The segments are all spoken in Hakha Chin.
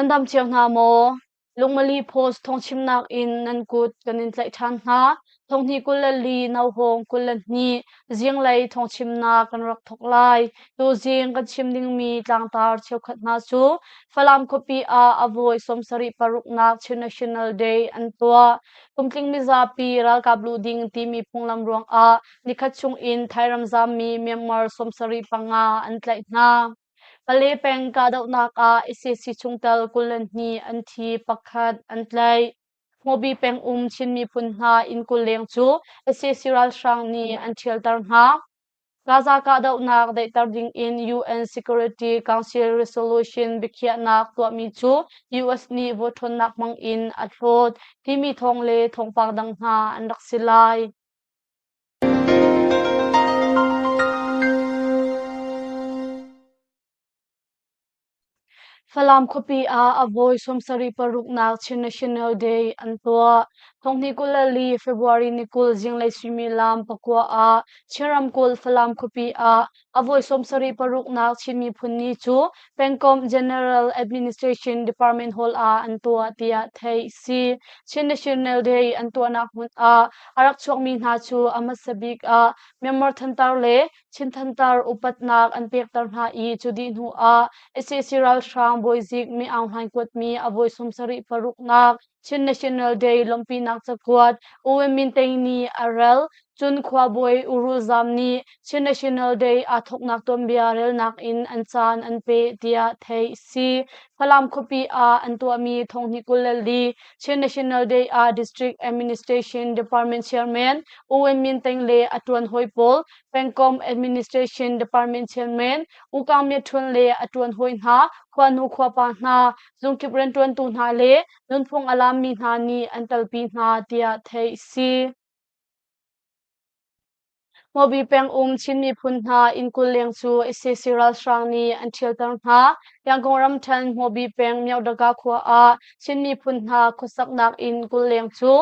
Nan dam cio hna maw? Lungmali Post thawngchimnak in nan kut kan in tlaih ṭhan hna. Thonghnih 24 Nauhawng 22 zinglei thawngchimnak kan rak thawk lai. Tuzing kan chim dingmi tlangtar cheukhat hna cu Falam khuapi ah a voi 76 paruknak Chin National Day an tuah. Kumtling mizapi ralkap luh ding timi phunglam ruangah nikhat chungin Thai ram zammi Myanmar 75 an tlaih hna. Pale peng kahdohnak ah sac chungtel 22 an thi, pakhat an tlaih. Hmawbi peng um Chin miphun hna inn 20 leng cu sac ralhrang nih an ṭhialter hna. Gaza kahdohnak daihter dingin UN Security Council resolution biakhiahnak tuahmi cu US nih vote ṭhawnnak hmangin a hlawt timi thawng le thawngpang dang hna an rak si lai. Falam khuapi ah a voi 76 nak Chin National Day an tuah. Thonghnih 24 February ni 20 zinglei suimilam pakua ah Chin ramkulh Falam khuapi ah a voi 76 nak Chin Miphun Ni cu pengkomh General Administration Department Hall ah an tuah tiah theih si. Chin National Day an tuahnak hmun ah a rak chuakmi hna cu a hmasa bik ah Myanmar thantar le Chin thantar upatnak an pekter hna i cu dih hnu ah sac ralhrang bawizik Mi Aung Hlaing kuatmi a voi 76 nak Chin National Day lawmhpinak cakuat U Win Min Tein nih a rel. Cun khuabawi U Rul Zam nih Chin National Day aa thawknak tuanbia relnak in an caan an peh tiah theih si. Falam khuapi ah an tuahmi thonghnih 24 Chin National Day ah District Administration Department Chairman U Win Min Tein le a ṭuan hawi pawl, Pengkomh Administration Department Chairman U Kang Myat Htun le a ṭuan hawi hna, khuanu khuapa hna, zungkip rianṭuantu hna le nunphung a laammi hna nih an telpi hna tiah theih si. Hmawbi peng um Chin miphun hna inn 20 leng cu sac ralhrang nih an ṭhialter hna. Yangon ramṭhen Hmawbi peng Myodaga khua ah Chin miphun hna khuasaknak inn 20 leng cu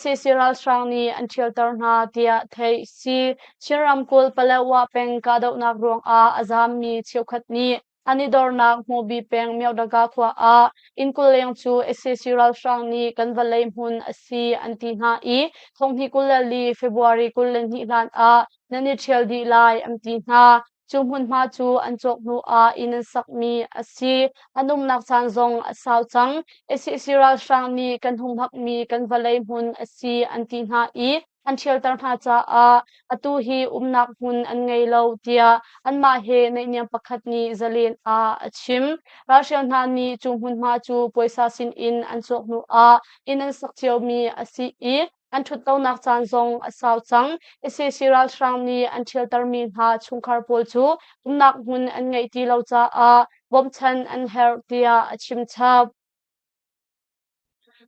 sac ralhrang nih an ṭhialter hna tiah theih si. Chin ramkulh Paletwa peng kahdohnak ruangah a zaammi cheukhat nih An i dornak Hmawbi peng Myodaga khua ah inn 20 leng cu sac ralhrang nih kan vawlei hmun a si an ti hna i thonghnih 24 February 22 hlan ah nan i ṭhial dih lai an ti hna. Cu hmunhma cu an cawk hnu ah inn an sakmi a si. An umnak caan zong a sau cang. Sac ralhrang nih kan humhakmi kan vawlei hmun a si an ti hna i an ṭhialter hna caah atu hi umnak hmun an ngei lo tiah anmah he naihniam pakhat nih zalen ah a chim. Ralhrial hna nih cu hmunhma cu puaisa sinin an cawk hnu ah inn an sak ciomi a si i an ṭhuttonak caan zong a sau cang. Sac ralhrang nih an ṭhialtermi hna chungkhar pawl cu umnak hmun an ngeih ti lo caah bawmchan an herh tiah a chim chap.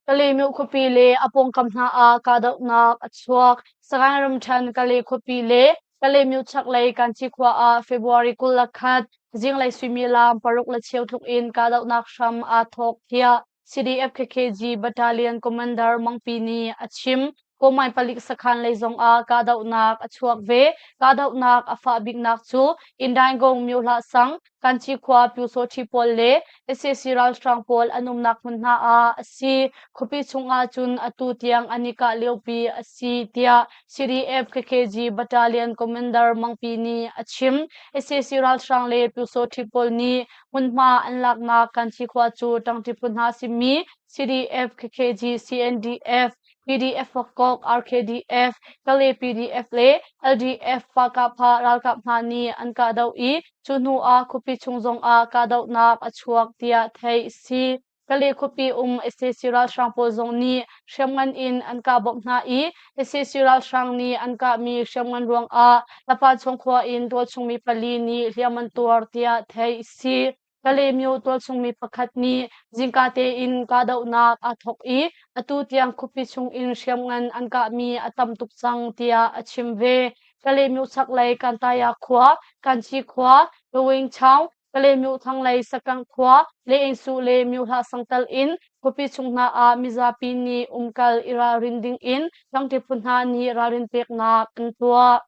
Kalaymyo khuapi le a pawngkam hna ah kahdohnak a chuak. Sagaing ramṭhen Kalay khuapi le Kalaymyo chaklei Kanci khua ah February 21 zinglei suimilam paruk le cheu tluk in kahdohnak hram aa thawk tiah CDF KKG Battalion Commander Mangpi nih a chim. Kawmai palik sakhan lei zong ah kahdohnak a chuak ve. Kahdohnak a fah biknak cu Indaingong Myohlah sang Kanci khua Pyusawṭhi pawl le sac ralhrang pawl an umnak hmun hna ah a si. Khuapi chungah cun atu tiang an i kah liopi a si tiah CDF KKG Battalion Commander Mangpi nih a chim. Sac ralhrang le Pyusawṭhi pawl nih hmunhma an laknak Kanci khua cu ṭangṭi phu hna simi CDF KKG CNDF PDF Fakok, RKDF, Kale PDF le LDF Pakapha ralkap hna nih an kahdoh i cu hnu ah khuapi chung zongah kahdohnak a chuak tiah theih a si. Kale khuapi um sac ralhrang pawl zong nih hriamngan in an kah bawmh hna i sac ralhrang nih an kahmi hriamngan ruangah Lapachung khua in tualchungmi pali nih hliam an tuar tiah theih a si. Kalaymyo tualchungmi pakhat nih zingka tein kahdohnak aa thawk i atu tiang khuapi chungin hriamngan an kahmi a tam tuk cang tiah a chim ve. Kalaymyo chaklei Kantaya khua, Kanci khua, Lawing Chaung, Kalaymyo thlanglei Sakang khua, Leengsu le Myohlah sangtal in khuapi chung hna ah mizapi nih umkal i ralrin dingin tlangṭi phu hna nih ralrin peknak an tuah.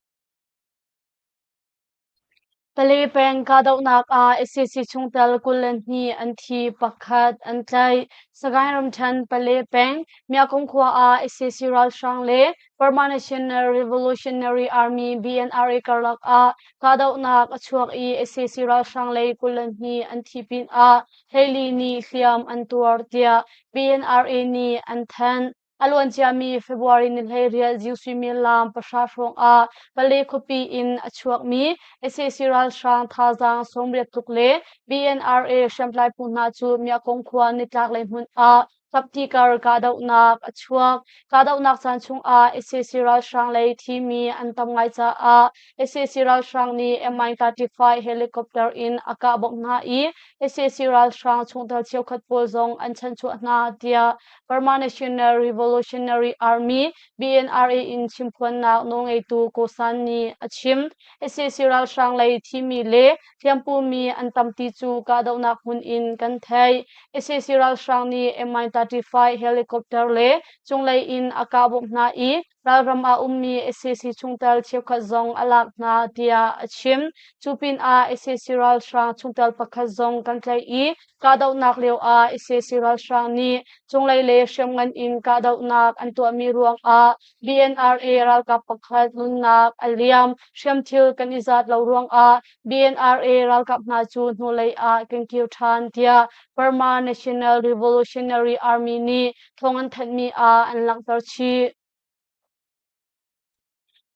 Pale peng kahdohnak ah sac chungtel 22 an thi, pakhat an tlaih. Sagaing ramṭhen Pale peng Miakung khua ah sac ralhrang le Burma National Revolutionary Army BNRA karlak ah kahdohnak a chuak i sac ralhrang lei 22 an thi pinah 14 nih hliam an tuar tiah BNRA nih an thanh. A luanciami February ni 18 zing suimilam 9 hrawng ah Pale khuapi in a chuakmi sac ralhrang thazaang 80 tluk le BNRA hriamtlai phu hna cu Miakong khua nitlaklei hmun ah kapti kar kahdohnak a chuak. Kahdohnak caan chungah sac ralhrang lei thimi an tam ngai caah sac ralhrang nih Mi-35 helicopter in a kah bawk hna i sac ralhrang chungtel cheukhat pawl zong an chanchuah hna tiah Burma National Revolutionary Army BNRA in chimphuannak nawlngeitu Ko San nih a chim. Sac ralhrang lei thimi le hliampumi an tam ti cu kahdohnak hmun in kan theih. Sac ralhrang nih Mi-35 helicopter le cunglei in a kah bawmh hna i ralram ah ummi sac chungtel cheukhat zong a lak hna tiah a chim. Cu pinah sac ralhrang chungtel pakhat zong kan tlaih i Kahdohnak lioah sac ralhrang nih cunglei le hriamngan in kahdohnak an tuahmi ruangah BNRA ralkap pakhat nunnak a liam. Hriamthil kan i zat lo ruangah BNRA ralkap hna cu hnulei ah kan kir ṭhan tiah Burma National Revolutionary Army nih thawng an thanhmi ah an langhter chih.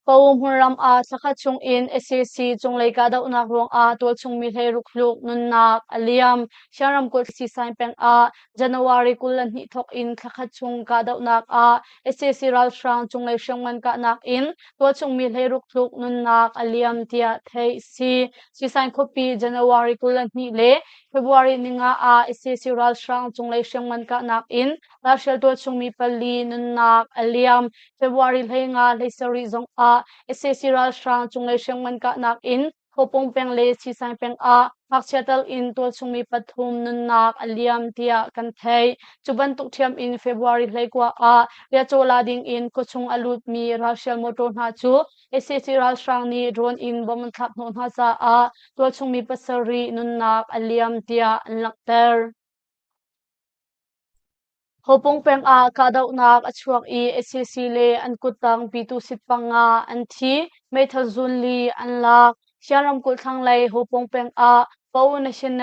Ko hmunram ah thlakhat chungin sac cunglei kahdohnak ruangah tualchung mi 16 tluk nunnak a liam. Shan ramkulh Sisain peng ah January 22 thawk in thlakhat chung kahdohnak ah sac ralhrang cunglei hriamngan kahnak in tualchung mi 16 tluk nunnak a liam tiah theih a si. Sisain khuapi January 22 le February 5 ah sac ralhrang cunglei hriamngan kahnak in ralhrial tualchung mi pali nunnak a liam. February 15 17 zongah sac ralhrang cunglei hriamngan kahnak in Hopong peng le Sisain peng ah ngakchia tal in tualchung mi pathum nunnak a liam tiah kan theih. Cu bantuk ṭhiam in February 19 ah riahcaw la ding in khuachung a lutmi ralhrial motor hna cu sac ralhrang nih drone in bomb an thlak hnawh hna caah tualchung mi pasarih nunnak a liam tiah an langhter. Hopung peng ah kahdohnak a chuak i sac le an kuttang Pyituh sit panga an thi, meithal zun li an lak. Shan ramkulh thlanglei Hopung peng ah Pau National.